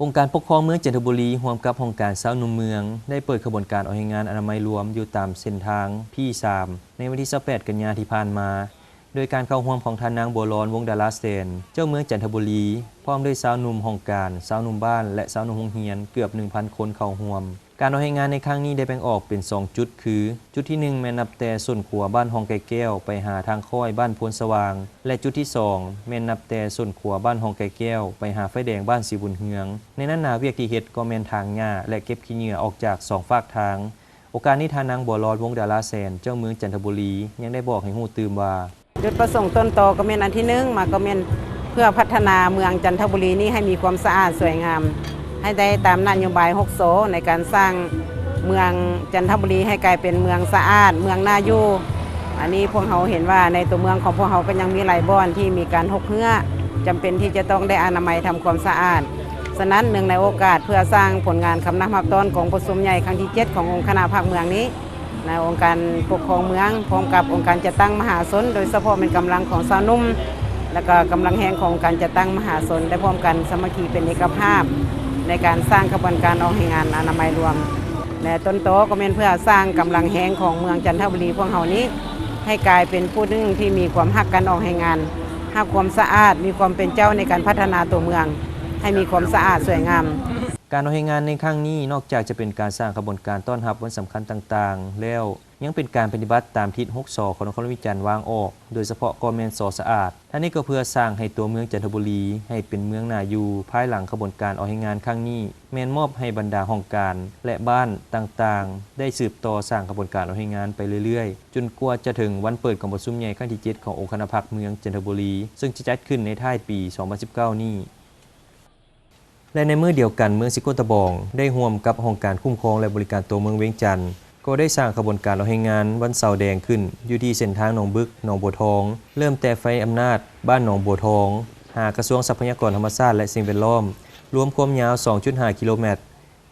ອົງການປົກຄອງເມືອງຈັນທະບູລີ ຮ່ວມກັບຫ້ອງການຊາວໜຸ່ມເມືອງ ໄດ້ເປີດຂະບວນການອອກແຮງງານອະນາໄມລວມ ຢູ່ຕາມເສັ້ນທາງ P ສາມ ໃນວັນທີ ຊາວແປດ ກັນຍາທີ່ຜ່ານມາ, ໂດຍການເຂົ້າຮ່ວມຂອງທ່ານນາງ ບົວລອນ ວົງດາລາແສນ ເຈົ້າເມືອງຈັນທະບູລີ ພ້ອມດ້ວຍຊາວໜຸ່ມຫ້ອງການ, ຊາວໜຸ່ມບ້ານ ແລະ ຊາວໜຸ່ມໂຮງຮຽນ ເກືອບ ໜຶ່ງພັນ ຄົນເຂົ້າຮ່ວມ. ການອອກແຮງງານໃນຄັ້ງນີ້ໄດ້ແບ່ງອອກເປັນສອງຈຸດ ຄື ຈຸດທີໜຶ່ງ ແມ່ນນັບແຕ່ໂຊນຂົວບ້ານຮ່ອງໄກ່ແກ້ວ ໄປຫາທາງຄ້ອຍບ້ານໂພນສະຫວ່າງ ແລະ ຈຸດທີສອງ ແມ່ນນັບແຕ່ໂຊນຂົວບ້ານຮ່ອງໄກ່ແກ້ວ ໄປຫາໄຟແດງບ້ານສີບຸນເຮືອງ. ໃນນັ້ນໜ້າວຽກທີ່ເຮັດກໍແມ່ນຖາງຫຍ້າ ແລະ ເກັບຂີ້ເຫຍື້ອອອກຈາກສອງຟາກທາງ. ໂອກາດນີ້ທ່ານນາງ ບົວລອນ ວົງດາລາແສນ ເຈົ້າເມືອງຈັນທະບູລີ ຍັງໄດ້ບອກໃຫ້ຮູ້ຕື່ມວ່າ ຈຸດປະສົງຕົ້ນຕໍກໍແມ່ນອັນທີໜຶ່ງມາກໍແມ່ນເພື່ອພັດທະນາເມືອງຈັນທະບູລີນີ້ໃຫ້ມີຄວາມສະອາດສວຍງາມ ໃຫ້ໄດ້ຕາມນະໂຍບາຍຫົກ ສ ໃນການສ້າງເມືອງຈັນທະບູລີໃຫ້ກາຍເປັນເມືອງສະອາດ, ເມືອງໜ້າຢູ່. ອັນນີ້ພວກເຮົາເຫັນວ່າໃນຕົວເມືອງຂອງພວກເຮົາກໍຍັງມີຫຼາຍບ່ອນທີ່ມີການຮົກເຮື້ອ, ຈຳເປັນທີ່ຈະຕ້ອງໄດ້ອະນາໄມທຳຄວາມສະອາດ. ສະນັ້ນ ເນື່ອງໃນໂອກາດເພື່ອສ້າງຜົນງານຄຳນັບຮັບຕ້ອນກອງປະຊຸມໃຫຍ່ຄັ້ງທີເຈັດ ຂອງອົງຄະນະພັກເມືອງນີ້, ໃນອົງການປົກຄອງເມືອງ ພ້ອມກັບອົງການຈັດຕັ້ງມະຫາຊົນ ໂດຍສະເພາະແມ່ນກຳລັງຂອງຊາວໜຸ່ມ ແລະ ກໍກຳລັງແຮງຂອງອົງການຈັດຕັ້ງມະຫາຊົນ ໄດ້ພ້ອມກັນສາມັກຄີເປັນເອກະພາບ ໃນການສ້າງຂະບວນການອອກແຮງງານອະນາໄມລວມ ແລະ ຕົ້ນຕໍກໍແມ່ນເພື່ອສ້າງກຳລັງແຮງຂອງເມືອງຈັນທະບູລີພວກເຮົານີ້ ໃຫ້ກາຍເປັນຜູ້ໜຶ່ງທີ່ມີຄວາມຮັກການອອກແຮງງານ, ຮັກຄວາມສະອາດ, ມີຄວາມເປັນເຈົ້າໃນການພັດທະນາຕົວເມືອງ ໃຫ້ມີຄວາມສະອາດສວຍງາມ. ການອອກແຮງງານໃນຄັ້ງນີ້ ນອກຈາກຈະເປັນການສ້າງຂະບວນການຕ້ອນຮັບວັນສຳຄັນຕ່າງໆແລ້ວ, ຍັງເປັນການປະຕິບັດຕາມທິດຫົກ ສ ຂອງນະຄອນຫຼວງວຽງຈັນວາງອອກ, ໂດຍສະເພາະກໍແມ່ນ ສ ສະອາດ. ທັງນີ້ກໍເພື່ອສ້າງໃຫ້ຕົວເມືອງຈັນທະບູລີໃຫ້ເປັນເມືອງໜ້າຢູ່. ພາຍຫຼັງຂະບວນການອອກແຮງງານຄັ້ງນີ້ ແມ່ນມອບໃຫ້ບັນດາຫ້ອງການ ແລະ ບ້ານຕ່າງໆ ໄດ້ສືບຕໍ່ສ້າງຂະບວນການອອກແຮງງານໄປເລື້ອຍໆ, ຈົນກວ່າຈະເຖິງວັນເປີດກອງປະຊຸມໃຫຍ່ຄັ້ງທີເຈັດ ຂອງອົງຄະນະພັກເມືອງຈັນທະບູລີ, ເຊິ່ງຈະຈັດຂຶ້ນໃນທ້າຍປີສອງພັນສິບເກົ້ານີ້. ແລະ ໃນມື້ດຽວກັນ ເມືອງສີໂຄດຕະບອງ ໄດ້ຮ່ວມກັບຫ້ອງການຄຸ້ມຄອງ ແລະ ບໍລິການຕົວເມືອງວຽງຈັນ ກໍໄດ້ສ້າງຂະບວນການອອກແຮງງານວັນເສົາແດງຂຶ້ນ ຢູ່ທີ່ເສັ້ນທາງໜອງບຶກ ໜອງບົວທອງ, ເລີ່ມແຕ່ໄຟອຳນາດ ບ້ານໜອງບົວທອງ ຫາກະຊວງຊັບພະຍາກອນທຳມະຊາດ ແລະ ສິ່ງແວດລ້ອມ, ລວມຄວາມຍາວ ສອງຈຸດຫ້າ ກິໂລແມັດ.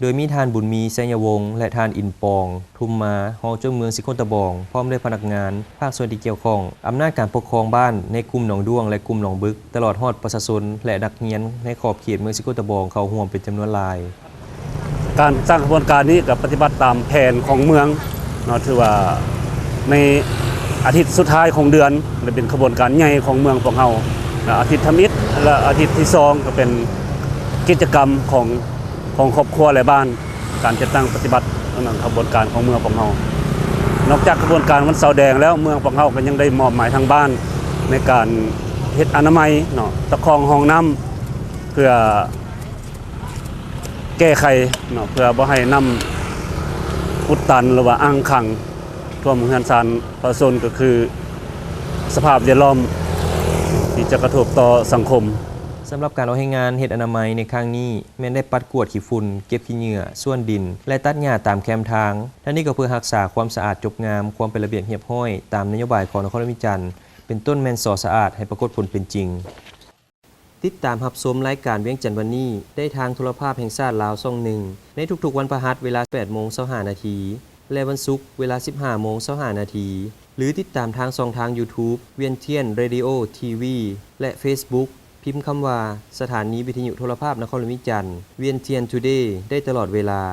ໂດຍມີທ່ານ ບຸນມີ ໄຊຍະວົງ ແລະ ທ່ານ ອິນປອງ ທຸມມາ ຮອງເຈົ້າເມືອງສີໂຄດຕະບອງ ພ້ອມດ້ວຍພະນັກງານພາກສ່ວນທີ່ກ່ຽວຂ້ອງ, ອຳນາດການປົກຄອງບ້ານໃນກຸ່ມໜອງດ້ວງ ແລະ ກຸ່ມໜອງບຶກ, ຕະຫຼອດຮອດປະຊາຊົນ ແລະ ນັກຮຽນໃນຂອບເຂດເມືອງສີໂຄດຕະບອງເຂົ້າຮ່ວມເປັນຈຳນວນຫຼາຍ. ການສ້າງຂະບວນການນີ້ກໍປະຕິບັດຕາມແຜນຂອງເມືອງເນາະ, ຖືວ່າໃນອາທິດສຸດທ້າຍຂອງເດືອນ ແລະ ເປັນຂະບວນການໃຫຍ່ຂອງເມືອງພວກເຮົາ, ແລະ ອາທິດທຳອິດ ແລະ ອາທິດທີສອງ ກໍເປັນກິດຈະກຳຂອງ ຂອງຄອບຄົວ ແລະ ບ້ານ, ການຈັດຕັ້ງປະຕິບັດຂະບວນການຂອງເມືອງຂອງເຮົາ. ນອກຈາກຂະບວນການວັນເສົາແດງແລ້ວ, ເມືອງຂອງເຮົາກໍຍັງໄດ້ມອບໝາຍທາງບ້ານໃນການເຮັດອະນາໄມເນາະ, ຕະຄອງຮ່ອງນ້ຳ ເພື່ອແກ້ໄຂເນາະ, ເພື່ອບໍ່ໃຫ້ນ້ຳອຸດຕັນ ຫຼືວ່າອັ່ງຂັງ ຖ້ວມເຮືອນຊານປະຊາຊົນ ກໍຄືສະພາບແວດລ້ອມທີ່ຈະກະທົບຕໍ່ສັງຄົມ. ສຳລັບການອອກແຮງງານເຮັດອະນາໄມໃນຄັ້ງນີ້ ແມ່ນໄດ້ປັດກວາດຂີ້ຝຸ່ນ, ເກັບຂີ້ເຫຍື້ອ, ສ່ວນດິນ ແລະ ຕັດຫຍ້າຕາມແຄມທາງ. ທັງນີ້ກໍເພື່ອຮັກສາຄວາມສະອາດຈົບງາມ, ຄວາມເປັນລະບຽບຮຽບຮ້ອຍ ຕາມນະໂຍບາຍຂອງນະຄອນຫຼວງວຽງຈັນ ເປັນຕົ້ນແມ່ນ ສ ສະອາດ ໃຫ້ປາກົດຜົນເປັນຈິງ. ຕິດຕາມຮັບຊົມລາຍການວຽງຈັນວັນນີ້ ໄດ້ທາງໂທລະພາບແຫ່ງຊາດລາວຊ່ອງໜຶ່ງ ໃນທຸກໆວັນພະຫັດເວລາແປດໂມງຊາວຫ້ານາທີ ແລະ ວັນສຸກເວລາສິບຫ້າໂມງຊາວຫ້ານາທີ ຫຼື ຕິດຕາມທາງຊ່ອງທາງ YouTube ວຽງທຽນ Radio TV ແລະ Facebook ພິມຄຳວ່າ ສະຖານີວິທະຍຸໂທລະພາບນະຄອນຫຼວງວຽງຈັນ ວຽງທຽນ Today ໄດ້ຕະຫຼອດເວລາ.